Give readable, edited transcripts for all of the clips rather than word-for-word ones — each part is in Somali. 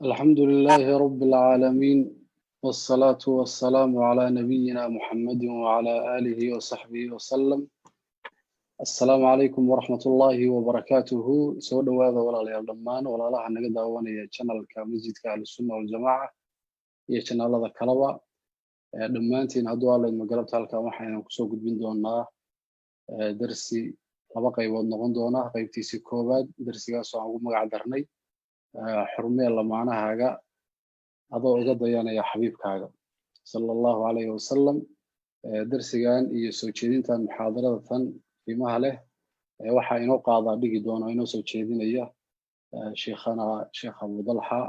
الحمد لله رب العالمين، والصلاة والسلام على نبينا محمد وعلى آله وصحبه وسلم. السلام عليكم ورحمة الله وبركاته. Soo dhowaada walaalayaal, dhammaan walaalaha naga daawanaya channelka Masjidka Ahlusunna Waljamaaca iyo channelada kaleba dhammaantiin. Hadduu Alla idmo, galabta halkan waxaynu kusoo gudbin doonaa darsi laba qaybood noqon doona. Qaybtiisii koowaad, darsigaasoo aan ugu magac darnay "Xurmee lamaanahaaga adoo uga dayanaya xabiibkaaga sala Allahu calayhi wasalam". Darsigan iyo soo jeedintan muxaadarada tan qiimaha leh waxaa inoo qaadaa dhigi doona, inoo soo jeedinaya sheikhana Sheekh Abu Dalxa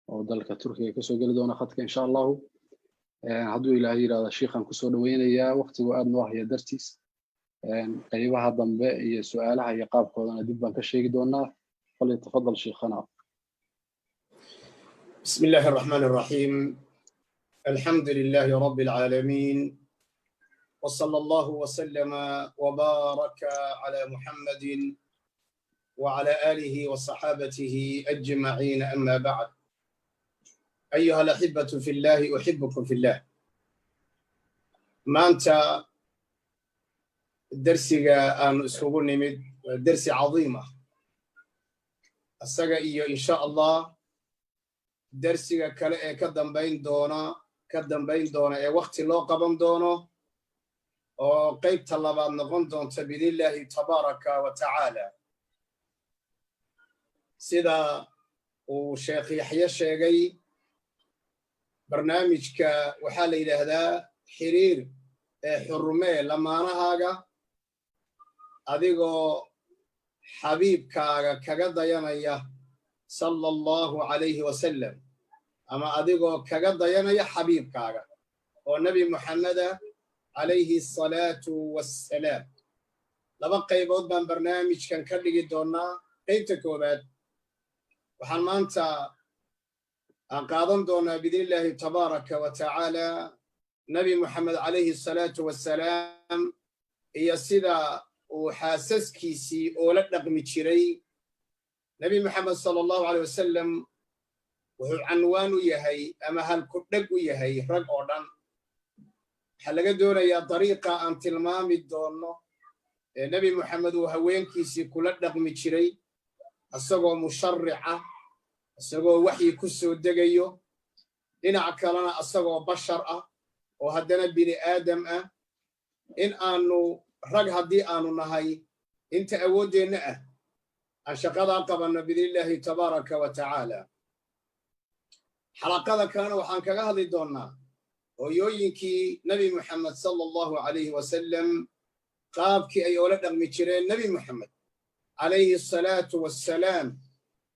oo dalka Turkiga kasoo geli doona khadka, insha Allahu. Hadduu Ilaahay yidhahda, sheikhan kusoo dhaweynayaa. Waqtigu aad noo haya dartiis, qaybaha dambe iyo su-aalaha iyo qaabkoodana dib baan ka sheegi doonaa. فليتفضل sheikhana. بسم الله الرحمن الرحيم. الحمد لله رب العالمين، وصلى الله وسلم وبارك على محمد وعلى آله وصحابته أجمعين، أما بعد. أيها الأحبة في الله، أحبكم في الله. Maanta darsiga aanu iskugu nimid waa dersi cadiim ah, isaga iyo insha Allah dersiga kale ee ka dambayn doona ee wakti loo qaban doono oo qaybta labaad noqon doonta بإذن الله تبارك وتعالى. Sida uu Sheekh Yaxye sheegay, barnaamijka waxaa la yidhaahdaa xiriir ee xurmee lamaanahaaga adigoo xabiibkaaga kaga dayanaya صلى الله عليه وسلم, ama adigoo kaga dayanaya xabiibkaaga oo Nebi Muxammeda عليه الصلاة والسلام. Laba qaybood baan barnaamijkan ka dhigi doonnaa. Qaybta koowaad waxaan maanta aan qaadan doonnaa بإذن الله تبارك وتعالى Nebi Moxamed عليه الصلاة والسلام iyo sida uu xaasaskiisii oola dhaqmi jiray. Nebi Moxamed صلى الله عليه وسلم wuxuu canwaan u yahay ama halku dheg u yahay rag oo dhan. Waxaa laga doonayaa dariiqa aan tilmaami doonno ee Nebi Moxamed uu haweenkiisii kula dhaqmi jiray, isagoo musharica, isagoo waxyi ku soo degayo, dhinac kalena isagoo bashar ah oo haddana bini aadam ah, in aanu rag haddii aanu nahay inta awooddeenna ah aan shaqadaa qabanno بإذن الله تبارك وتعالى. Xalaqada kalena waxaan kaga hadli doonnaa hooyooyinkii Nebi Moxamed صلى الله عليه وسلم, qaabkii ay oola dhaqmi jireen Nebi Moxamed عليه الصلاة والسلام,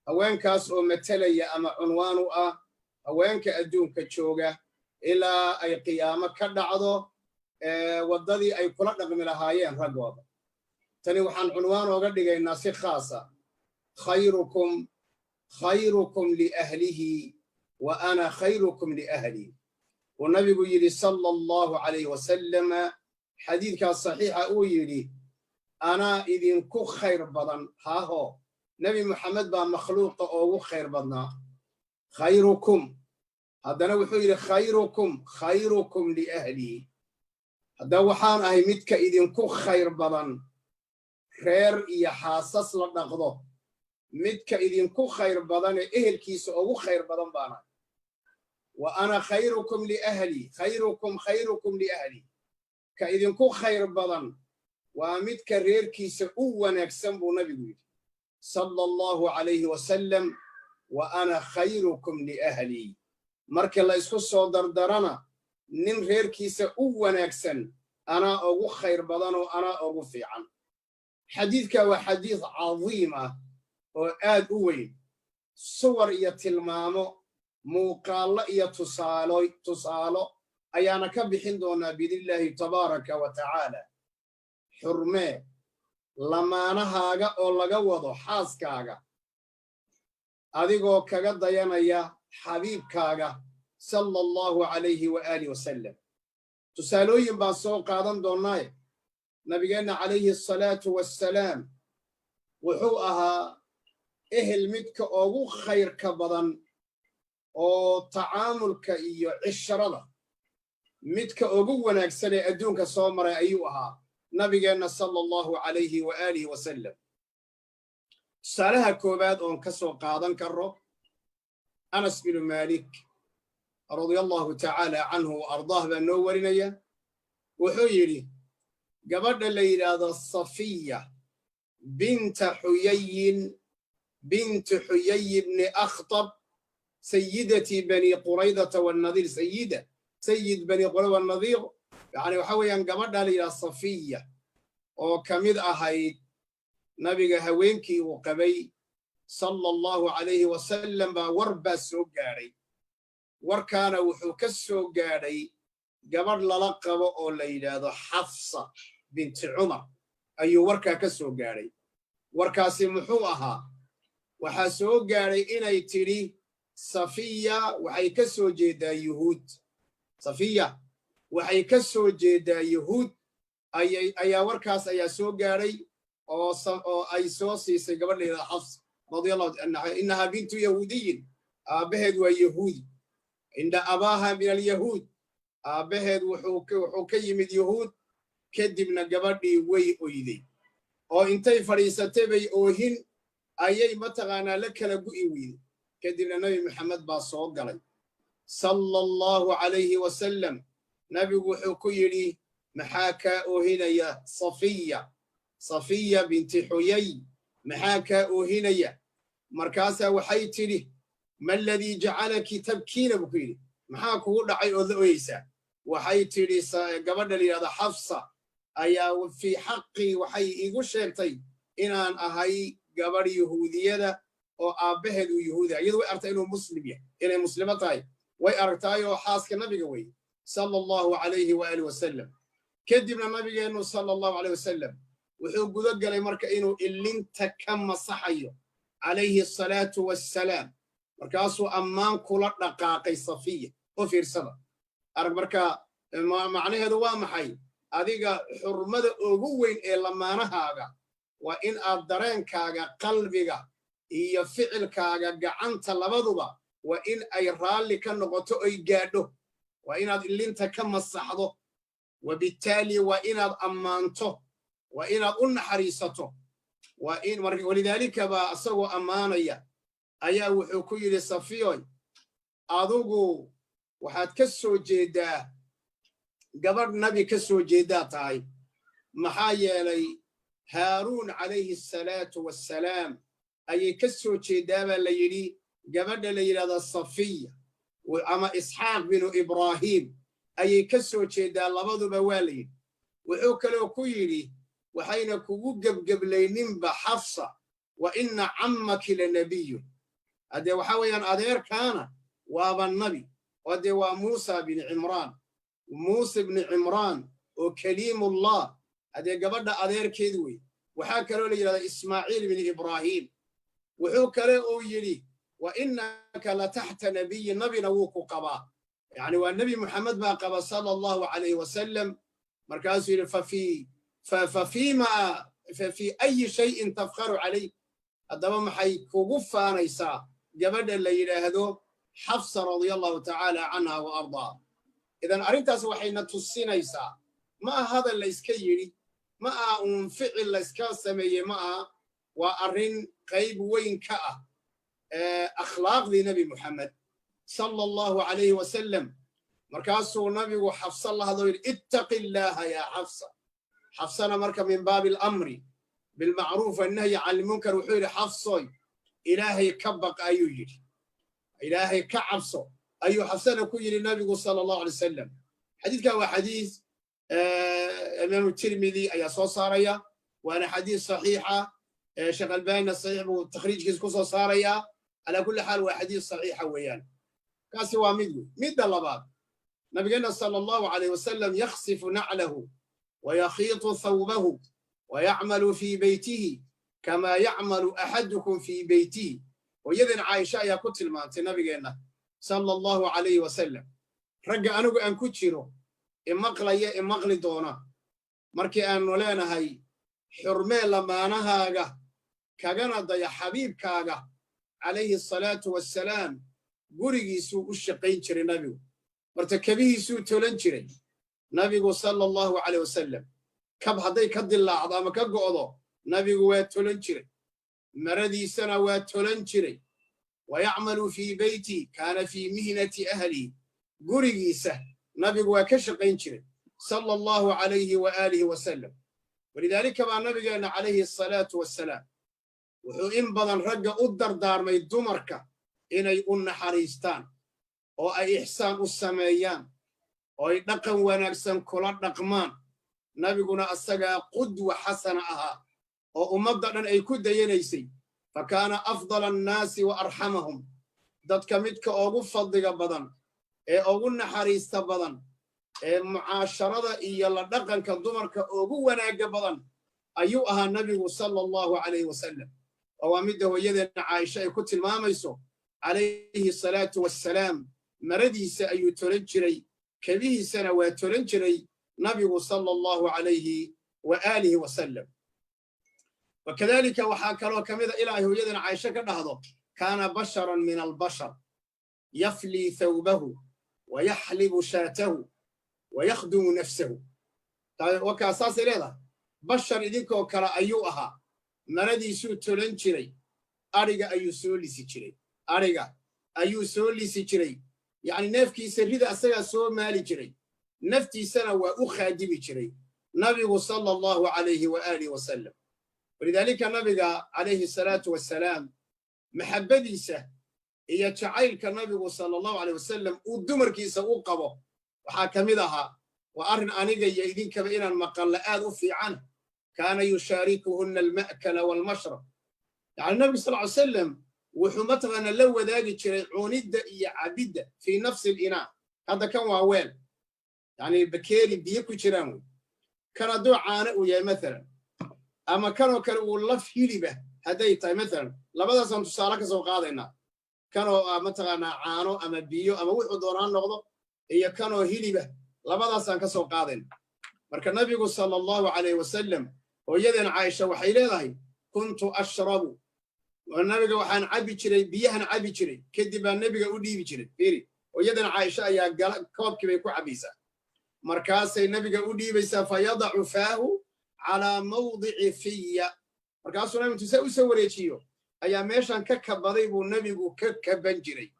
haweenkaas oo matelaya ama cunwaan u ah haweenka adduunka jooga ilaa ay qiyaamo ka dhacdo, waddadii ay kula dhaqmi lahaayeen raggooda. Tani waxaan cunwaan ooga dhigaynaa si khaasa "خيركم خيركم لأهله وأنا خيركم لأهلي", uu Nabigu yidhi صلى الله عليه وسلم. Xadiidkaas saxiixa uu yidhi: "Anaa idinku khayr badan." Haaho, Nebi Moxamed baa makhluuqa oogu khayr badnaa. خيركم, haddana wuxuu yidhi: "خيركم خيركم لأهلي." Haddaba waxaan ahay midka idinku khayr badan reer iyo xaasas la dhaqdo, midka idinku khayr badan ee ehelkiisa ugu khayr badan baanahay. وأنا خيركم لأهلي. خيركم خيركم لأهلي, ka idinku khayr badan waa midka reerkiisa u wanaagsan, buu Nabigu yidhi صلى الله عليه وسلم. وأنا خيركم لأهلي. Marka la isku soo dardarana, nin reerkiisa u wanaagsan anaa ugu khayr badan oo anaa ugu fiican. Xadiidka waa xadiid cadiim ah oo aad u weyn. Suwar iyo tilmaamo, muuqaallo iyo tusaalo ayaana ka bixin doonaa بإذن الله تبارك وتعالى. Xurmee lamaanahaaga oo laga wado xaaskaaga, adigoo kaga dayanaya xabiibkaaga صلى الله عليه وآله وسلم. Tusaalooyin baan soo qaadan doonnaaye, Nabigeenna عليه الصلاة والسلام wuxuu ahaa ehel midka ugu khayrka badan. Oo tacaamulka iyo cishrada midka ugu wanaagsan ee adduunka soo maray ayuu ahaa nabigeenna, sala Allahu calayhi wa aalihi wasalam. Tusaalaha koowaad oon ka soo qaadan karro, Anas binu Maalik, radia Allahu tacaala canhu wa ardaah, baa noo warinaya. Wuxuu yidhi, gabadha la yidhaahdo Safiya binta Xuyayin, bintu Xuyayi bni Akhtab, sayidati Bani Quraydata wannadiir, sayida sayid Bani Qurayda wannadiir, yani waxa weeyaan gabadha la yidhahdo Safiya oo ka mid ahayd nabiga haweenkii uu qabay, sala Allahu calayhi wasalam, baa war baa soo gaadhay. Warkaana wuxuu ka soo gaadhay gabadh lala qabo oo la yidhaahdo Xafsa binti Cumar ayuu warkaa ka soo gaadhay. Warkaasi muxuu ahaa? Waxaa soo gaadhay inay tidhi Safiya waxay ka soo jeeddaa Yuhuud. Safiya waxay ka soo jeeddaa Yuhuud ayay ayaa warkaas ayaa soo gaadhay oo ay soo siisay gabadh la yidhahdo Xafsa radia Allahu innahaa bintu yahuudiyin, aabbaheed waa Yahuudi. Inna abaaha min alyahuud, aabbaheed wuxuu ka yimid Yahuud. Kadibna gabadhii way oyday oo intay fadhiisatay bay oohin ayay mataqaanaa la kala gu'i weyday. Kadibna Nabi Maxamed baa soo galay, sala Allahu calayhi wasalam. Nabigu wuxuu ku yidhi, "Maxaa kaa oohinaya, Safiya, Safiya binti Xuyay? Maxaa kaa oohinaya?" Markaasaa waxay tidhi, "Ma aladii jacalaki tabkiina?" buu ku yidhi. "Maxaa kugu dhacay ood la oyeysaa?" Waxay tidhi, gabadha la yidhahda Xafsa ayaa fii xaqii waxay iigu sheegtay inaan ahay gabadh Yahuudiyada oo aabbaheed uu Yahuudiya. Iyadu way aragtaa inuu Muslim yahay, inay Muslimo tahay way aragtaayoo xaaska nabiga weye, sala Allahu calayhi waaalih wasalam. Kadibna nabigeennu, sala Allahu alayh wasalam, wuxuu gudo galay marka inuu illinta ka masaxayo, calayhi asalaatu wassalaam. Markaasuu ammaan kula dhaqaaqay Safiya. U fiirsada, arag. Marka macnaheedu waa maxay? Adiga xurmada ugu weyn ee lamaanahaaga waa in aad dareenkaaga qalbiga iyo ficilkaaga gacanta labaduba waa in ay raalli ka noqoto oy gaadho. Waa inaad illinta ka masaxdo, wabittaali waa inaad ammaanto, waa inaad u naxariisato. Waa in walidaalika baa isagoo ammaanaya ayaa wuxuu ku yidhi, "Safiyoy, adigu waxaad ka soo jeeddaa gabadh nabi ka soo jeeddaa tahay. Maxaa yeelay Haaruun, calayhi asalaatu wassalaam, ayay ka soo jeeddaa," baa la yidhi gabadha la yidhahda Safiya, ama Isxaaq binu Ibraahiim ayay ka soo jeeddaa, labaduba waa la yidhi. Wuxuu kaloo ku yidhi, waxayna kugu gebgeblayninba Xafsa, wa inna cammaki la nebiyun. Haddee waxaa weeyaan adeerkaana waaba nabi, oo dee waa Muusa bini Cimraan, Muuse bni Cimraan oo kaliimullah. Haddee gabadha adeerkeed wey. Waxaa kaloo la yidhahdaa Ismaaciil bini Ibraahiim. Wuxuu kale uu yidhi, wa innaka la taxta nabiyin, nabina wuu ku qabaa, yacni waa Nebi Muxamed baa qaba, sala Allahu calayhi wasalam. Markaasuu yidhi, fa fii ayi shayin tafkharu calayh? Haddaba maxay kugu faanaysaa gabadha la yidhaahdo Xafsa, radia Allahu tacaala canha wa ardaa? Idan arrintaas waxayna tusinaysaa, ma aha hadal la iska yidhi, ma aha uun ficil la iska sameeyey, ma aha. Waa arrin qayb weyn ka ah akhlaaqdii Nebi Muxamed, sala Allahu calayhi wasalam. Markaasuu nabigu Xafsa la hadlo, yidhi, "Ittaqi Illaaha yaa Xafsa." Xafsana marka min baabi alamri bilmacruuf annahyi can ilmunkar wuxuu yidhi, "Xafsoy, Ilaahay ka baq," ayuu yidhi. "Ilaahay ka cabso," ayuu Xafsana ku yidhi nabigu, sala Allahu alay wasalam. Xadiidkan waa xadiis Imaamu Tirmidi ayaa soo saaraya, waana xadiis saxiixa. Sheekh Albanina saxiix buu takhriijkiisa ku soo saarayaa. Calaa kulli xaal, waa xadiis saxiixa weeyaan. Kaasi waa mid wey. Midda labaad, nabigeenna, sala Allahu alayh wasalam, yakhsifu naclahu wayakhiitu thawbahu wayacmalu fii beytihi kamaa yacmalu axadukum fii beytihi. Hooyadan Caaisha ayaa ku tilmaantay nabigeenna, sala Allahu calayhi wasalam. Ragga anigu aan ku jiro, imaqlaya, imaqli doona, markii aanu leenahay xurmee lamaanahaaga, kagana daya xabiibkaaga, calayhi asalaatu wassalaam. Gurigiisuu u shaqayn jiray nabigu. Marta kabihiisuu tolan jiray nabigu sala Allahu caleyh wasalam. Kab hadday ka dillaacdo ama ka go'do, nabigu waa tolan jiray, maradiisana waa tolan jiray. Wa yacmalu fii beyti, kaana fii mihnati ahlihi. Gurigiisa nabigu waa ka shaqayn jiray sala Allahu calayhi wa aalihi wasalam. Walidaalika baa nabigeenna calayhi asalaatu wassalaam wuxuu in badan ragga u dardaarmay dumarka inay u naxariistaan oo ay ixsaan u sameeyaan oo ay dhaqan wanaagsan kula dhaqmaan. Nabiguna asagaa qudwa xasana ahaa oo ummadda dhan ay ku dayanaysay. Fa kaana afdala annaasi wa arxamahum, dadka midka ugu fadliga badan ee ugu naxariista badan ee mucaasharada iyo la dhaqanka dumarka ugu wanaagga badan ayuu ahaa nabigu sala Allahu calayhi wasalam. Oo waa midda hooyadeenna Caaisha ay ku tilmaamayso calayhi asalaatu wassalaam: maradiisa ayuu tolan jiray, kabihiisana waa tolan jiray nabigu sala Allahu calayhi wa aalihi wasalam. Wakadalika waxaa kaloo ka mida ilaa ay hooyadana Caaisha ka dhahdo: kaana basharan min albashar, yaflii thawbahu wa yaxlibu shaatahu wa yakhdumu nafsahu. Wakaa saasay leedahay: bashar idinkoo kale ayuu ahaa, maradiisuu tolan jiray, adhiga ayuu soo lisi jiray, adhiga ayuu soo lisi jiray, yacni neefkiisa rida asagaa soo maali jiray, naftiisana waa u khaadimi jiray nabigu sala Allahu calayhi wa aalihi wasalam. Walidaalika nabiga calayhi salaatu wassalaam maxabbadiisa iyo jacaylka nabigu sala Allahu aleyh wasalam uu dumarkiisa u qabo waxaa ka mid ahaa, waa arrin aniga iyo idinkaba inaan maqalla aad u fiican, kaana yushaarikuhunna alma'kala waalmashrab. Yacni nabigu sal ly salam wuxuu mataqaana la wadaagi jiray cunidda iyo cabidda fii nafsi alinaa. Hadda kan waa weel, yacni bakeeri biyo ku jiraan wey. Kan hadduu caano uu yahay maalan, ama kanoo kale uu laf hiliba hadday tahay maalan, labadaasaan tusaale ka soo qaadaynaa: kanoo ah mataqaanaa caano ama biyo ama wuxuu doonaan noqdo, iyo kanoo hiliba, labadaasaan ka soo qaadayna. Marka nabigu sala Allahu calayh wasalam, hooyadeen Caaisha waxay leedahay: kuntu ashrabu, nabiga waxaan cabbi jiray, biyahan cabbi jiray, kadib baan nebiga u dhiibi jiray. Fiiri, hooyadan Caaisha ayaa koobkii bay ku cabbaysaa, markaasay nebiga u dhiibaysaa. Fa yadacu faahu calaa mawdici fiya, markaasuu nabigu intuu saa u soo wareejiyo ayaa meeshan ka kabaday buu nebigu ka kaban jiray.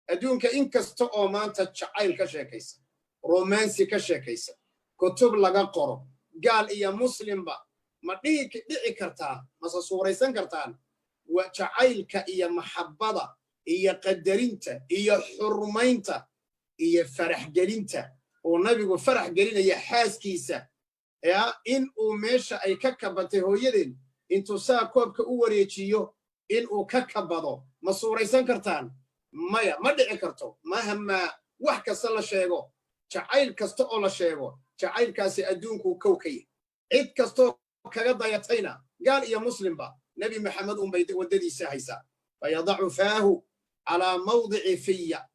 Adduunka in kasta oo maanta jacayl ka sheekaysa, romansi ka sheekaysa, kutub laga qoro, gaal iyo muslimba, ma dhici kartaa mase suuraysan kartaan jacaylka iyo maxabbada iyo qadarinta iyo xurmaynta iyo faraxgelinta uu nabigu farax gelinaya xaaskiisa, in uu meesha ay ka kabatay hooyadeen intuu saa koobka u wareejiyo in uu ka kabado? Ma suuraysan kartaan? Maya, ma dhici karto. Mahamaa wax kasta la sheego, jacayl kasta oo la sheego, jacaylkaasi adduunkuu kow ka yahy. Cid kastoo kaga dayatayna, gaal iyo muslimba, Nebi Maxamed unbay waddadiisa haysaa. Fayadacu faahu calaa mawdici fiya.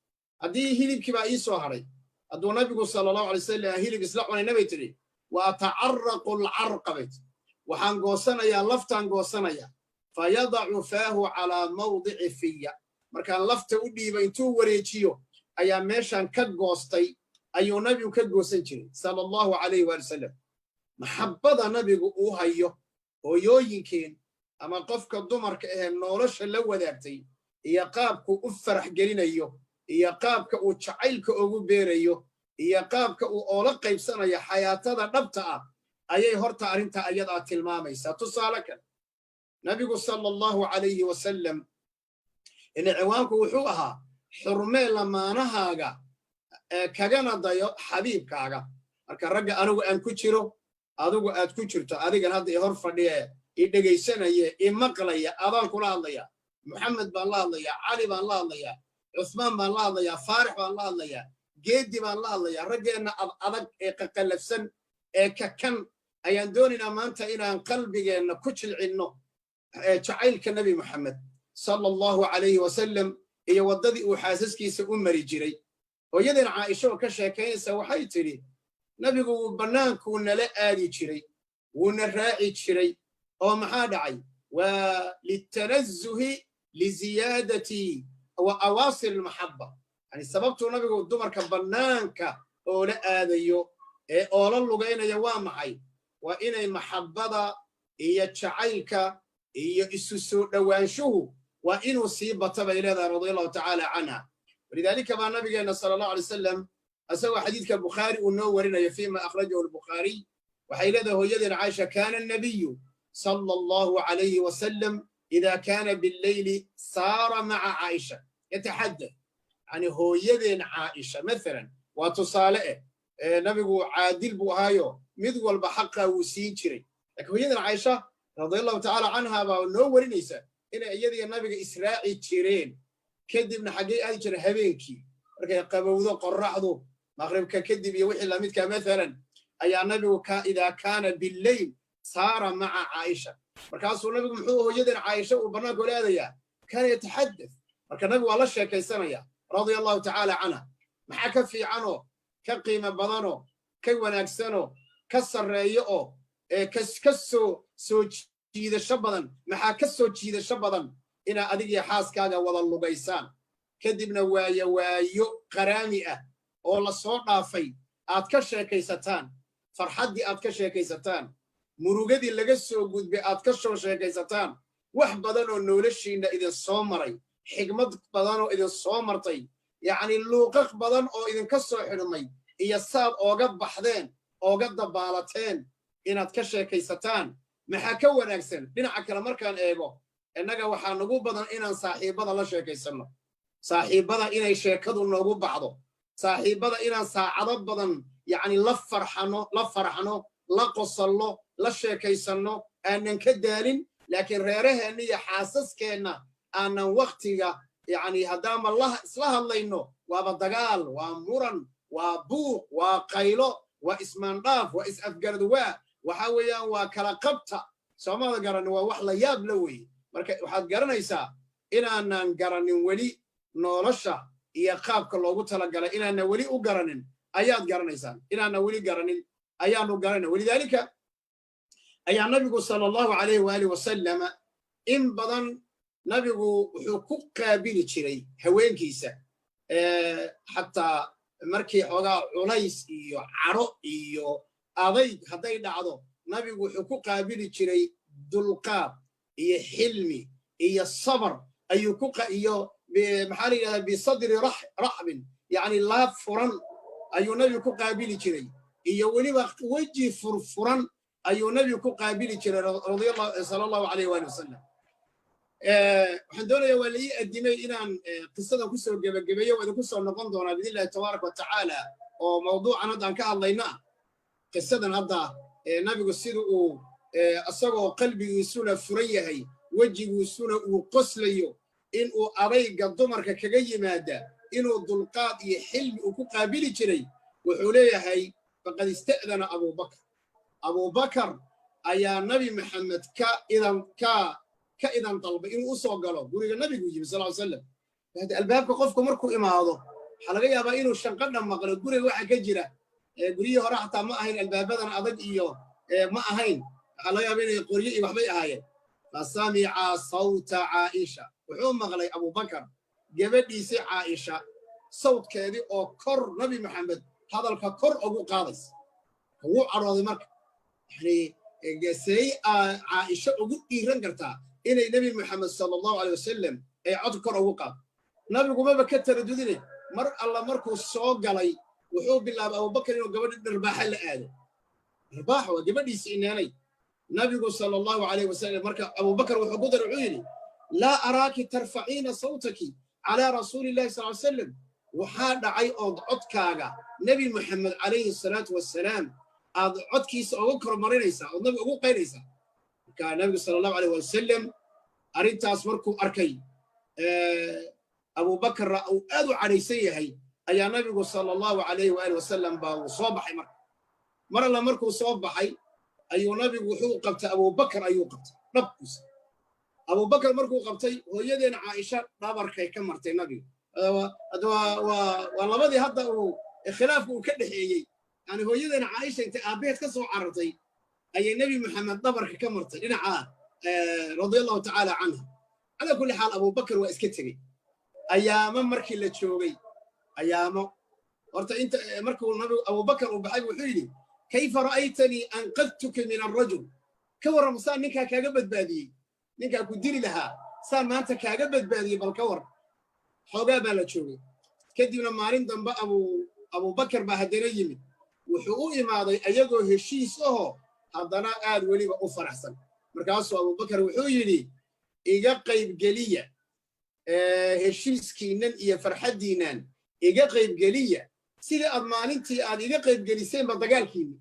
Haddii hilibkii baa ii soo hadhay, hadduu nabigu sala Allahu alay wasalam hilib isla cunayna, bay tidhi, wa atacaraqu alcarqa, bay tidhi, waxaan goosanayaa laftaan goosanaya. Fayadacu faahu calaa mawdici fiya, markaan lafta u dhiiba intuu wareejiyo ayaa meeshaan ka goostay ayuu nabigu ka goosan jiray sala Allahu calayh waali wasalam. Maxabbada nabigu uu hayo hooyooyinkeen ama qofka dumarka ahee nolosha la wadaagtay, iyo qaabku u farax gelinayo, iyo qaabka uu jacaylka ugu beerayo, iyo qaabka uu oola qaybsanayo xayaatada dhabta ah ayay horta arrinta ayadaa tilmaamaysaa. Tusaale kale, nabigu sala Allahu calayhi wasalam, ina ciwaanku wuxuu ahaa xurmee lamaanahaaga kagana dayo xabiibkaaga. Marka ragga, anigu aan ku jiro, adigu aad ku jirto, adigan hadda i hor fadhiye, i dhegaysanaye, i maqlaya, adaan kula hadlaya. Moxamed baan la hadlayaa, Cali baan la hadlayaa, Cuthmaan baan la hadlayaa, Faarix baan la hadlayaa, Geedi baan la hadlayaa. Raggeenna ad adag ee qaqallafsan ee kakan ayaan doonaynaa maanta inaan qalbigeenna ku jilcinno jacaylka Nebi Moxamed sala Allahu calayhi wasalam iyo waddadii uu xaasaskiisa u mari jiray. Hooyadeen Caaisha oo ka sheekaynaysa waxay tidhi: nabigu wuu bannaankuu nala aadi jiray, wuuna raaci jiray. Oo maxaa dhacay? Waa litanazuhi liziyaadati Wa awaasil almaxabba, yani sababtuu nabigu dumarka bannaanka oola aadayo ee oola lugaynaya waa maxay? Waa inay maxabbada iyo jacaylka iyo isu soo dhowaanshuhu waa inuu sii bata, bay leedahay, radia Allahu tacaala canha. Walidaalika baa nabigeenna sala Allahu alay wasalam, isagoo xadiidka Bukhaari uu noo warinayo, fima akhrajahu Albukhaariy, waxay leedahay hooyadeen Caaisha: "Kaana annabiyu sala Allahu alayhi wasalam ida kaana billeyli saara maca Caaisha yataxaddath." Yani hooyadeen Caaisha mathalan waa tusaale. Nabigu caadil buu ahaayo, mid walba xaqaa wuu siin jiray, lakiin hooyadeen Caaisha radia Allahu tacaala canha baa noo warinaysa inay iyadiyo nabiga israaci jireen. Kadibna xaggay aadi jireen? Habeenkii markay qabowdo qorraxdu, maqribka kadib iyo wixii lamidka mathalan, ayaa nabigu idaa kaana billeyl saara maca Caaisha. Markaasuu nabigu muxuu hooyadeen Caaisha uu bannaanka ula aadayaa? Kaana yataxaddath. Marka nabigu waa la sheekaysanaya, radia Allahu tacaala canha. Maxaa ka fiicanoo ka qiimo badanoo ka wanaagsanoo ka sarreeyo oo ka soo jiidasho badan? Maxaa ka soo jiidasho badan inaa adigiyo xaaskaaga wada lugaysaan, kadibna waayo waayo qaraami ah oo la soo dhaafay aad ka sheekaysataan, farxaddii aad ka sheekaysataan, murugadii laga soo gudbay aad ka soo sheekaysataan, wax badan oo noloshiinna idin soo maray, xigmad badan oo idin soo martay, yacni luuqaq badan oo idinka soo xidhmay iyo saad ooga baxdeen, ooga dabaalateen, inaad ka sheekaysataan? Maxaa ka wanaagsan? Dhinaca kale markaan eego, innaga waxaa nagu badan inaan saaxiibbada la sheekaysanno, saaxiibbada inay sheekadu noogu baxdo, saaxiibbada inaan saacado badan yacni la farxano, la farxno, la qosallo, la sheekaysanno, aanan ka daalin. Laakiin reeraheenna iyo xaasaskeenna aanan wakhtiga, yacni haddaama isla hadlayno, waaba dagaal, waa muran, waa buuq, waa qaylo, waa ismaandhaaf, waa is-afgaradwaa, waxa weeyaan waa kala qabta. Soomada garanin, waa wax la yaab la weeye. Marka waxaad garanaysaa inaanan garanin weli nolosha iyo qaabka loogu talagalay, inaanan weli u garanin ayaad garanaysaan, inaanan weli garanin ayaanu garanayna. Walidaalika ayaa nabigu sala Allahu alayhi waaalih wasalama in badan nabigu wuxuu ku qaabili jiray haweenkiisa, xataa markii xoogaa culays iyo cadho iyo adayg hadday dhacdo, nabigu wuxuu ku qaabili jiray dulqaad iyo xilmi iyo sabar ayuu ku iyo, maxaa la yidhahdaa, bisadri raxbin, yacni laab furan ayuu nabigu ku qaabili jiray, iyo weliba weji furfuran ayuu nabigu ku qaabili jiray, sala Allahu alayh waali wasalam. Waxaan doonayaa, waa la ii addimay, inaan qisadan kusoo gebagabeeyo. Waa idinku soo noqon doonaa biidn Illahi tabaaraka wa tacaala, oo mawduucan hadda aan ka hadlayna ah, qisadan hadda nabigu sida uu isagoo qalbigiisuna furan yahay, wejigiisuna uu qoslayo, in uu adayga dumarka kaga yimaada inuu dulqaad iyo xilmi uu ku qaabili jiray. Wuxuu leeyahay: faqad ista'dana Abubakar. Abubakar ayaa Nabi Maxamed ka idan dalbay inuu u soo galo guriga. Nabigu yimi sal ly slam. Albaabka qofku markuu imaado, waxaa laga yaabaa inuu shanqadha maqlo guriga waxa ka jira. Guryihii hore xataa ma ahayn albaabadan adag iyo ma ahayn, waxaa laga yaaba inay qoryo iyo waxbay ahaayeen. Fasamica sawta Caaisha. Wuxuu maqlay Abubakar gabadhiisii Caaisha sawdkeedii oo kor Nabi Maxamed hadalka kor ugu qaadaysa. Wuu cadhooday. Marka yani say Caaisha ugu dhiiran kartaa inay Nebi Maxamed sala Allahu alay wasalam ay cod kor ugu qaado? Nabigumaba ka taradudine. Mar alla markuu soo galay, wuxuu bilaabay Abubakar inuu gabadhi dharbaaxa la aado. Dharbaaxa waa gabadhiisi ineenay. Nabigu sala Allahu alayh wasalam, marka Abubakar wuxuu ku daray, wuxuu yidhi: "Laa araaki tarfaciina sawtaki calaa rasuuli illahi sal ly salam." Waxaa dhacay ood codkaaga Nebi Maxamed calayhi salaatu wassalaam aad codkiisa uga kormarinaysaa, ood nabiga ugu qaynaysaa? Marka nabigu sala Allahu alayh wasalam arrintaas markuu arkay, Abubakarra uu aad u cadhaysan yahay, ayaa nabigu sala Allahu alayhi waali wasalam baa uu soo baxay. Marka mar alla markuu soo baxay ayuu nabigu wuxuu qabtay Abubakar, ayuu qabtay dhabkuusa. Abubakar markuu qabtay, hooyadeen Caaisha dhabarkay ka martay nabiga. Waa labadii hadda uu khilaafku uu ka dhexeeyey. Yani hooyadeen Caaisha intay aabbaheed ka soo carartay ayay Nebi Maxamed dhabarka ka martay dhinaca, radia Allahu tacaala canha. Calaa kulli xaal, Abubakar waa iska tegey. Ayaamo markii la joogay, ayaamo horta inta markuu nabigu Abubakar uu baxay, wuxuu yidhi: "Kayfa ra'aytanii anqadtuka min arrajul?" Ka warram saan ninkaa kaaga badbaadiyey, ninkaa ku dili lahaa saan maanta kaaga badbaadiyey, bal ka war. Xoogaa baa la joogay. Kadibna maalin dambe Abubakar baa haddana yimid. Wuxuu u imaaday ayagoo heshiis ahoo haddana aad weliba u faraxsan. Markaasuu Abubakar wuxuu yidhi: "Iga qaybgeliya heshiiskiinnan iyo farxaddiinnan, iga qaybgeliya sidii aad maalintii aad iga qaybgeliseenba dagaalkiinni."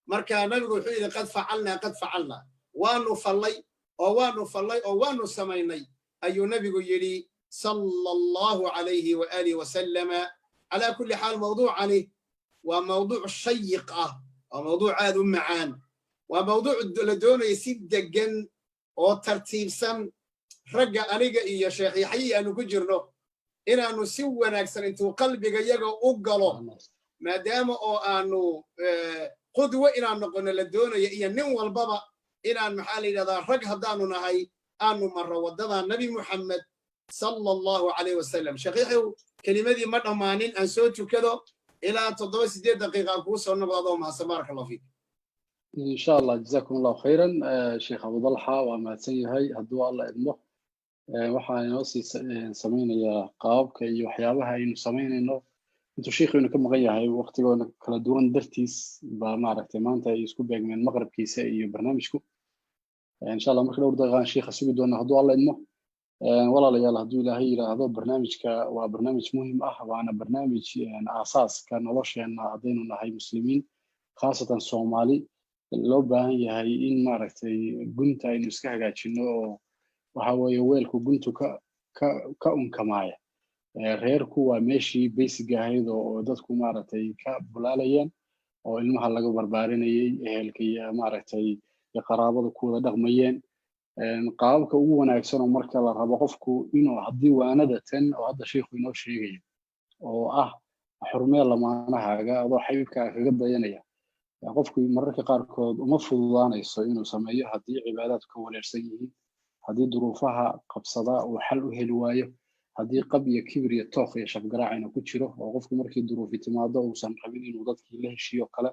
Marka nabigu wuxuu yidhi: "Qad facalnaa, qad facalnaa." Waanu fallay oo waanu fallay oo waanu samaynay, ayuu nabigu yidhi, sala Allahu calayhi wa aalihi wasalama. Calaa kulli xaal, mawduucani waa mawduuc shayiq ah, waa mawduuc aad u macaan, waa mawduuc la doonaya si deggan oo tartiibsan ragga aniga iyo Sheekh Yaxyi aanu ku jirno inaannu si wanaagsan intuu qalbiga yaga u galo, maadaama oo aanu qudwo inaan noqonno la doonaya, iyo nin walbaba inaan, maxaa la yidhahdaa, rag haddaanu nahay aanu marro waddada Nabi Muxamed, sala Allahu calayh wasalam. Sheekh Yaxyow, kelimadii ma dhammaanin, aan soo tukado, ilaa 7, 8 daqiiqa aan kuu soo noqdo, adoo mahadsan. Baaraka Allahu fiik. In sha Allah. Jazakum Allahu khayran, Sheekh Abudalxa waa mahadsan yahay. Hadduu Alla idmo, waxaan inoo sii samaynayaa qaababka iyo waxyaabaha aynu samaynayno intuu sheikhu ka maqan yahay. Waqtigoona kala duwan dartiis baa maaragtay maanta ay isku beegmeen maqribkiisa iyo barnaamijku. Insha Allah, marka dhowr daqiiqaan sheikha sugi doona, hadduu Alla idmo. Walaalayaal, hadduu Ilaahay yidhaahdo, barnaamijka waa barnaamij muhim ah, waana barnaamij aasaaska nolosheenna haddaynu nahay Muslimiin, khaasatan Soomaali, loo baahan yahay in maaragtay gunta aynu iska hagaajino, oo waxa weeye weelku guntu ka unkamaaya. Reerku waa meeshii basic ahayd oo dadku maaragtay ka bulaalayeen oo ilmaha laga barbaarinayay, ehelka iyo maaragtay iyo qaraabada ku wada dhaqmayeen. Qaababka ugu wanaagsan oo marka la rabo qofku inuu haddii waanada tan oo hadda sheikhu inoo sheegayo oo ah xurmee lamaanahaaga adoo xabiibkaaga kaga dayanaya, qofku mararka qaarkood uma fududaanayso inuu sameeyo haddii cibaadaadku ka wareersan yihiin, haddii duruufaha qabsada uu xal u heli waayo, haddii qab iyo kibir iyo tooq iyo shafgaraacina ku jiro, oo qofku markii duruufi timaado uusan rabin inuu dadkii la heshiiyo kale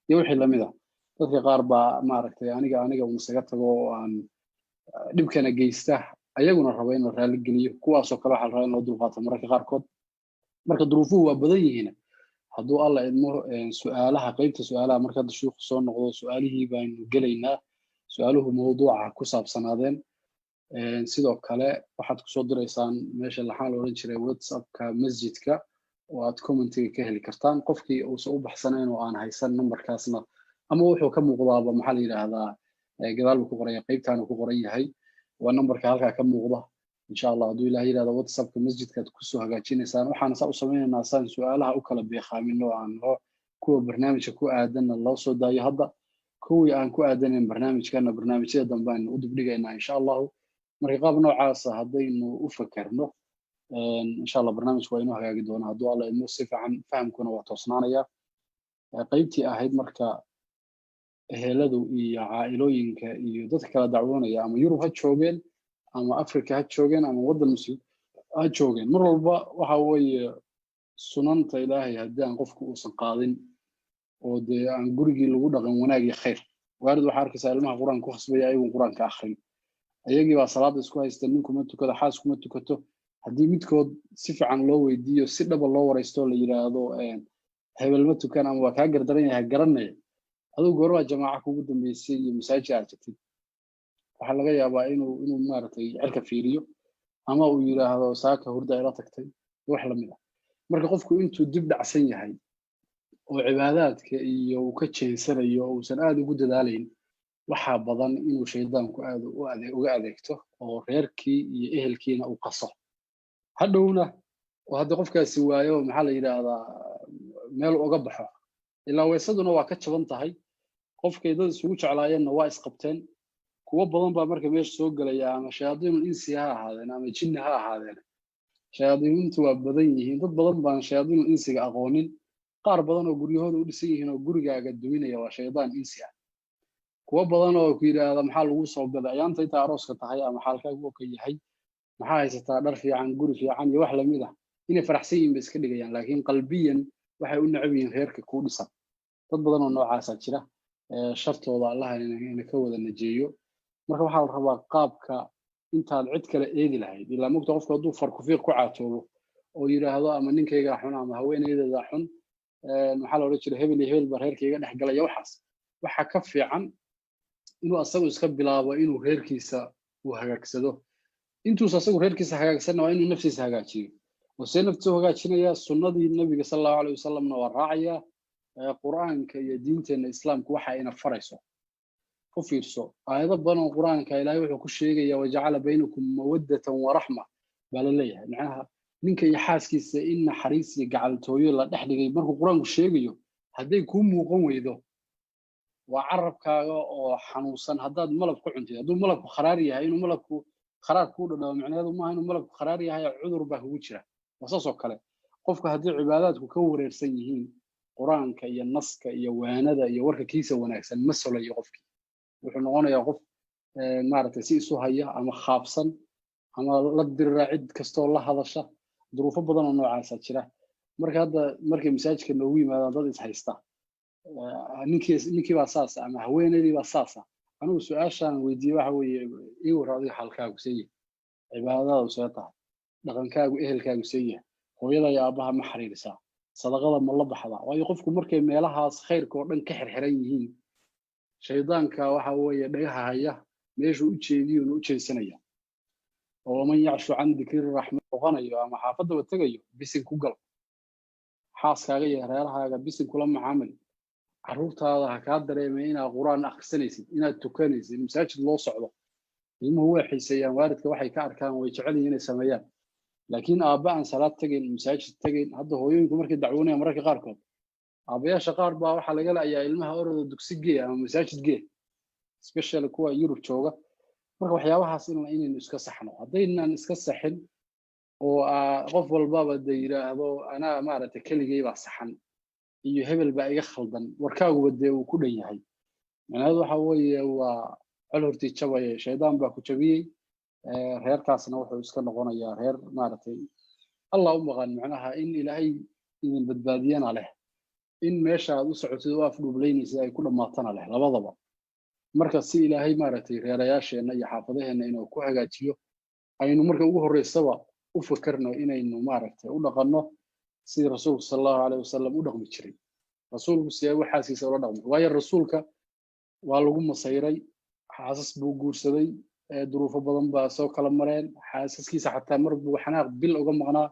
iyo wixii lamid ah. Dadka qaar baa maaragtay aniga un isaga tago oo aan dhibkana geysta, ayaguna raba in la raali geliyo. Kuwaasoo kale waxaa la rabaa in loo dulqaato mararka qaarkood. Marka duruufuhu waa badan yihiin. Hadduu Alla idmo, su-aalaha, qeybta su-aalaha, marka hadda shuuku soo noqdo, su-aalihii baynu gelaynaa. Su-aaluhu mawduuca ku saabsanaadeen. Sidoo kale waxaad kusoo diraysaan meesha laxaan la odhan jiray WhatsAppka masjidka oo aad commentiga ka heli kartaan. Qofkii uusan u baxsanayn oo aan haysan numberkaasna, ama wuxuu ka muuqdaaba, maxaa la yidhaahdaa, gadaal buu ku qoraya, qeybtaanu ku qoran yahay, waa numberka halkaa ka muuqda. Insha Allah, hadduu Ilaah yidhahdo, WhatsAppka masjidkaad kusoo hagaajinaysaan. Waxaana saa u samaynaynaa saan su-aalaha u kala beeqaamino, aan loo kuwa barnaamijka ku aadanna loo soo daayo hadda, kuwii aan ku aadanayn barnaamijkana barnaamijyada dambe aynu u dibdhigaynaa, insha Allahu. Marka qaab noocaasa haddaynu u fakerno, insha Allah, barnaamijku waa inoo hagaagi doonaa, hadduu Alla idmo. Si fiican fahamkuna waa toosnaanaya. Qaybtii ahayd marka eheladu iyo caa'ilooyinka iyo dadka kala dacwoonaya, ama Yurub ha joogeen ama Africa ha joogeen ama waddan Muslim ha joogeen, mar walba waxa weeye sunanta Ilaahay haddii aan qofku uusan qaadin oo dee aan gurigii lagu dhaqan wanaag iyo khayr. Waalid waxaa arkaysaa ilmaha Qur-aanka ku khasbaya, ayagun Qur-aanka akhrin, ayagii baa salaada isku haysta, ninkuma tukado, xaaskuma tukato. Haddii midkood si fiican loo weydiiyo, si dhaba loo waraysto, la yidhaahdo hebel ma tukan ama waa kaa gardaran yahay, garanaya adigu goormaa jamaaca kugu dambeysay iyo masaajid aad tagtid, waxaa laga yaabaa inuu maaragtay cirka fiiriyo ama uu yidhaahdo saaka hurda ila tagtay, wax lamid ah. Marka qofku intuu dib dhacsan yahay oo cibaadaadka iyo uu ka jeensanayo oo uusan aad ugu dadaalayn, waxaa badan inuu shaydaanku aad uga adeegto oo reerkii iyo ehelkiina uu qaso. Hadhowna oo haddii qofkaasi waayo, maxaa la yidhaahdaa, meel uga baxo, ilaa weysaduna waa ka jaban tahay, qofkay dad isugu jeclaayeenna waa isqabteen. Kuwo badan baa marka meesha soo gelaya, ama shayaadiinul insi ha ahaadeen ama jinni ha ahaadeen. Shayaadiintu waa badan yihiin, dad badan baan shayaadiinul insiga aqoonin. Qaar badan oo guryahooda u dhisan yihiin oo gurigaaga duminaya waa shaydaan insi ah. Kuwo badan oo ku yidhaahda maxaa lagu soo gaday ayaanta intaa arooska tahay ama xaalkaagu ka yahay. Maxaa haysataa? Dhar fiican, guri fiican iyo wax lamid ah. Inay faraxsan yihiin bay iska dhigayaan, laakiin qalbiyan waxay u necab yihiin reerka kuu dhisan. Dad badan oo noocaasaa jira, shartooda Allaha ina ka wada najeeyo. Marka waxaa la rabaa qaabka intaad cid kale eedi lahayd, ilaa mogta qofku hadduu farkufiiq ku caatoobo oo yidhaahdo ama ninkaygaa xun ama haweeneydeeda xun, maxaa la odhan jiray, hebel iyo hebel baa reerkayga dhex galaya, waxaas waxaa ka fiican inuu asagu iska bilaabo inuu reerkiisa uu hagaagsado. Intuusa asagu reerkiisa hagaagsanna, waa inuu naftiisa hagaajiyo. Oo see naftiisa u hagaajinayaa? Sunnadii Nabiga sal Allahu alayh wasalamna waa raacayaa, Qur'aanka iyo diinteenna Islaamku waxa ina farayso. U fiirso aayado badan oo Qur'aanka, Ilaahay wuxuu ku sheegaya "wajacala baynakum mawaddatan waraxma" baa la leeyahay. Macnaha ninka iyo xaaskiisa in naxariis iyo gacaltooyo la dhex dhigay markuu Qur'aanku sheegayo, hadday kuu muuqan weydo, waa carabkaaga oo xanuunsan. Haddaad malab ku cuntid, hadduu malabku kharaar yahay, inuu malabku kharaar kuu dhadhamo micnaheedu maaha inuu malabku kharaar yahay, cudur baa kugu jira. Waa saas oo kale qofka haddii cibaadaadku ka wareersan yihiin, Qur'aanka iyo naska iyo waanada iyo warka kiisa wanaagsan ma solayo. Qofkii wuxuu noqonayaa qof maaragtay si isu haya ama khaabsan ama la dirira cid kastoo la hadasha. Duruufo badan oo noocaasa jira. Marka hadda markay masaajidka noogu yimaadaan dad is haysta, ninkii baa saasa ama haweeneydii baa saasa, anigu su-aashaan weydiiyey waxa weeye: ii warra adiga, xalkaagu see yahay? Cibaadadaadu see tahay? Dhaqankaagu, ehelkaagu see yahay? Hooyada iyo aabbaha ma xiriirisaa? Sadaqada ma la baxdaa? Waayo qofku markay meelahaas khayrka oo dhan ka xirxiran yihiin, shaydaanka waxa weeye dhagaha haya, meeshuu u jeediyuuna u jeedsanaya. Oo "waman yacshu can dikri raxmaan" noqonayo ama xaafaddaba tegayo, bisin ku gal xaaskaaga iyo reerahaaga, bisin kula macaamil. Carruurtaada ha kaa dareemay inaad Qur'aan akhrisanaysid, inaad tukanaysid, masaajid loo socdo. Ilmuhu way xiiseeyaan waalidka waxay ka arkaan, way jecel yihiin inay sameeyaan. Laakiin aabba aan salaad tegayn, masaajid tegayn, hadda hooyooyinku markay dacwoonayaan, mararka qaarkood aabbayaasha qaar baa waxaa laga la'ayaa ilmaha oroda dugsi gee ama masaajid gee, especially kuwa Yurub jooga. Marka waxyaabahaas inaynu iska saxno. Haddaynan iska saxin oo qof walbaba de yidhaahdo anaa maaragtay keligay baa saxan iyo hebel baa iga khaldan, warkaaguba dee uu ku dhan yahay, macnaheedu waxa weeye waa col hortii jabaya, shaydaan baa ku jabiyey. Reerkaasna wuxuu iska noqonayaa reer maaragtay Allah u maqan. Macnaha in Ilaahay idin badbaadiyana leh, in meesha aad u socotid oo afdhuublaynaysid ay ku dhammaatana leh, labadaba. Marka si Ilaahay maaragtay reerayaasheenna iyo xaafadaheenna inuu ku hagaajiyo, aynu marka ugu horreysaba u fakerno inaynu maaragtay u dhaqanno sidii Rasuulku sal Allahu alayh wasalam u dhaqmi jiray. Rasuulku sidee u xaaskiisa ula dhaqmay? Waayo Rasuulka waa lagu masayray, xaasas buu guursaday, duruufo badan baa soo kala mareen xaasaskiisa, xataa mar buu xanaaq bil uga maqnaa.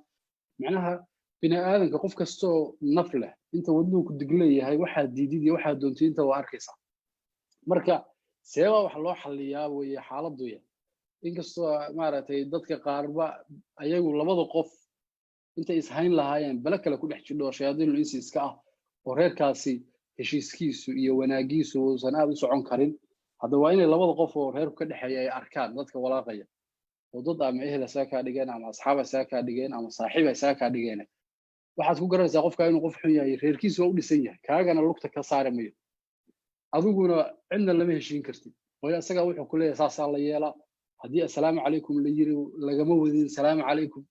Macnaha bini aadanka qof kastoo naf leh, inta wadnuhu ku digleeyahay, waxaad diidid iyo waxaad doontid inta waa arkaysaa. Marka seebaa wax loo xalliyaa weeye xaaladduya? Inkastoo maaragtay dadka qaarba ayagu labada qof intay ishayn lahaayeen bale kale ku dhex jidho oo shayaadiinul insi iska ah, oo reerkaasi heshiiskiisu iyo wanaagiisu uusan aad u socon karin, hadda waa inay labada qof oo reerku ka dhexeeya ay arkaan dadka walaaqaya, oo dad ama ehel isaga kaa dhigeen ama asxaab isaga kaa dhigeen ama saaxiib isaga kaa dhigeen. Waxaad ku garanaysaa qofka inuu qof xun yahay: reerkiisu waa u dhisan yahay, kaagana lugta ka saari mayo, adiguna cidna lama heshiin kartid. Waayo isagaa wuxuu ku leeyahay saasaa la yeelaa, haddii "assalaamu calaykum" la yiri lagama wadin "salaamu calaykum".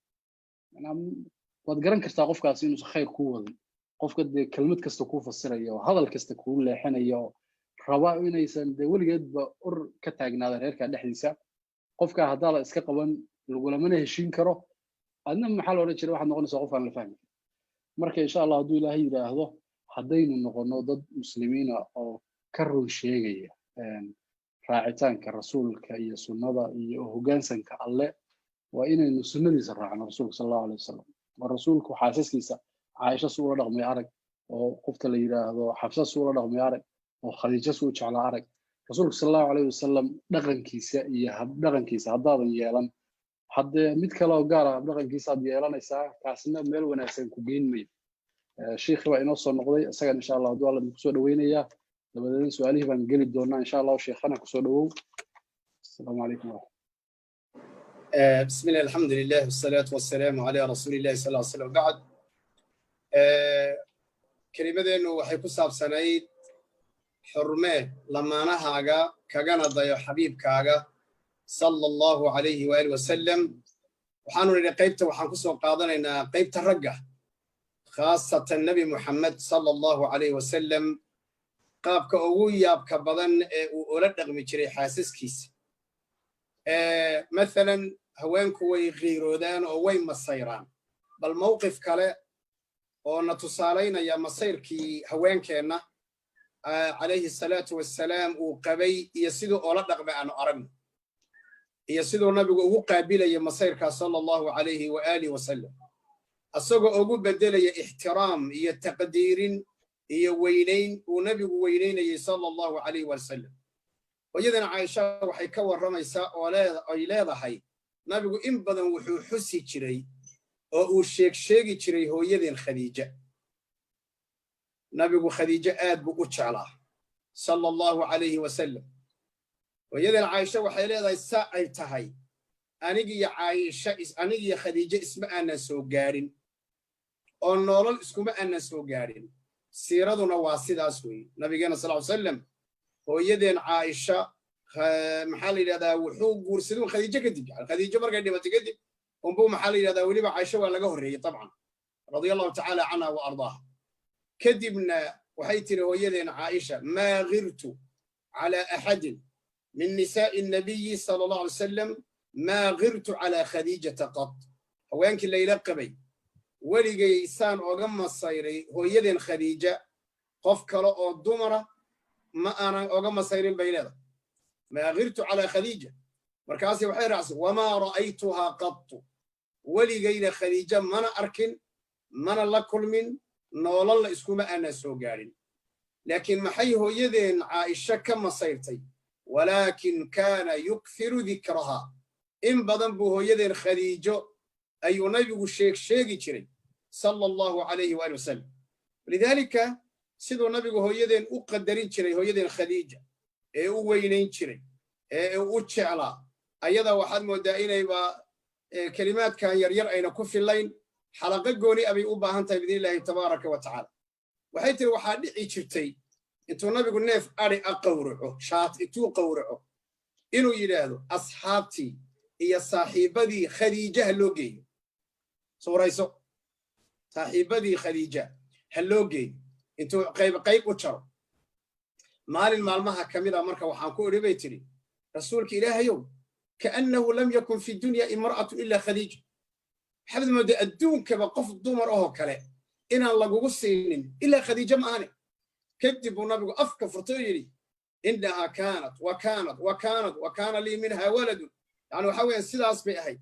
Waad garan kartaa qofkaasi inuusan khayr kuu wadin. Qofka dee kelmad kasta kuu fasiraya oo hadal kasta kuu leexinaya oo raba inaysan dee weligeedba or ka taagnaada reerka dhexdiisa, qofka haddaa la iska qaban lagulamana heshiin karo. Adna maxaa la odhan jiray, waxaad noqonaysaa qof aan la fahmi. Marka insha Allah hadduu Ilaahay yidhaahdo, haddaynu noqono dad Muslimiina oo ka run sheegaya raacitaanka Rasuulka iyo sunnada iyo hoggaansanka Alle, waa inaynu sunnadiisa raacno, Rasuulka sal Allahu alay wasalam. Oo Rasuulku xaasaskiisa Caaisha su ula dhaqmay arag, oo qofta la yidhaahdo Xafsa su ula dhaqmay arag, oo Khadiija su u jeclaa arag. Rasuulka sal Allahu alayh wasalam dhaqankiisa iyo habdhaqankiisa haddaadan yeelan, haddee mid kale oo gaara habdhaqankiisa aad yeelanaysaa, kaasina meel wanaagsan ku geyn mayo. Shiikhi baa inoo soo noqday, isagan insha Allah hadduu Alla idinku soo dhaweynayaa, dabadeedna su-aalihii baan geli doonaa insha Allahu. Sheekhana kusoo dhawow. Asalaamu calaykum waraxmat. بسم الله، الحمد لله، والصلاة والسلام على رسول الله صلى الله عليه وسلم، بعد. Kelimadeennu waxay ku saabsanayd xurmee lamaanahaaga kagana dayo xabiibkaaga sala Allahu calayhi waali wasalam. Waxaanu nidhi qaybta waxaan ku soo qaadanaynaa qaybta ragga, khaasatan Nebi Muxamed sala Allahu calayh wasalam, qaabka ugu yaabka badan ee uu ula dhaqmi jiray xaasaskiisa. Mathalan, haweenku way qiiroodaan oo way masayraan. Bal mawqif kale oo na tusaalaynaya masayrkii haweenkeenna calayhi salaatu wassalaam uu qabay iyo siduu oola dhaqmay aanu aragno, iyo siduu nabigu ugu qaabilaya masayrkaa sala Allahu calayhi wa aalih wasalam, asagoo ugu beddelaya ixtiraam iyo taqdiirin iyo weynayn uu nabigu weynaynayey sala Allahu calayhi wasalam. Hooyadana Caaisha waxay ka warramaysaa oo ay leedahay, nabigu in badan wuxuu xusi jiray oo uu sheeg sheegi jiray hooyadeen Khadiija. Nabigu Khadiijo aad buu u jeclaa sala Allahu calayhi wasalam. Hooyadeen Caaisha waxay leedahay, saa ay tahay, anigiyo Caaisha, anigiyo Khadiijo isma aanan soo gaadhin oo noolol iskuma aanan soo gaadhin. Siiraduna waa sidaas weeye. Nabigeena sal ly salam hooyadeen Caaisha, maxaa la yidhahdaa, wuxuu guursaday Khadiijo kadib. Khadiijo markay dhimatay kadib unbuu, maxaa la yidhahdaa, weliba Caaisha waa laga horreeyey dabcan, radia Allahu tacaala canha wa ardaaha. Kadibna waxay tiri hooyadeen Caaisha: "Maa girtu cala axadin min nisaa'i nabiyi sala Allah alay wasalam maa girtu calaa Khadiijata qat." Haweenkii layla qabay weligay saan oga masayray hooyadeen Khadiija qof kale oo dumara ma aanan oga masayrin, bay leedahay. "Maa girtu calaa Khadiija." Markaasi waxay raacsan: "Wamaa ra'aytuhaa qattu." Weligayna Khadiija mana arkin, mana la kulmin, noolalla iskuma aanan soo gaadhin. Laakiin maxay hooyadeen Caaisha ka masayrtay? "Walaakin kaana yukthiru dikraha." In badan buu hooyadeen Khadiijo ayuu nabigu sheeg sheegi jiray sala Allahu calayhi waali wasalam. Walidaalika, siduu nabigu hooyadeen u qadarin jiray, hooyadeen Khadiija ee u weynayn jiray ee u jeclaa, ayada waxaad mooddaa inayba kelimaadkan yaryar ayna ku fillayn, xalaqo gooni abay u baahan tahay biidni Illaahi tabaaraka wa tacaala. Waxay tiri, waxaa dhici jirtay intuu nabigu neef adhi a qawraco, shaat intuu qawraco, inuu yidhaahdo asxaabtii iyo saaxiibbadii Khadiija ha loo geeyo. Suurayso, saaxiibbadii Khadiija ha loo geeyo, intuu qayb qayb u jaro. Maalin maalmaha ka mid a marka waxaan ku idhi, bay tidhi, "Rasuulka Ilaahayow, kaannahu lam yakun fi dunya imra'atu ilaa Khadiija." Waxaad mooddaa adduunkaba qof dumar ahoo kale inaan lagugu siinin ilaa Khadiija ma ahane. Kadib buu nabigu afka furtay oo yidhi: "Innahaa kaanat wa kaanat wa kaanat wa kaana lii minha waladun." Yani waxa weeyaan, sidaas bay ahayd.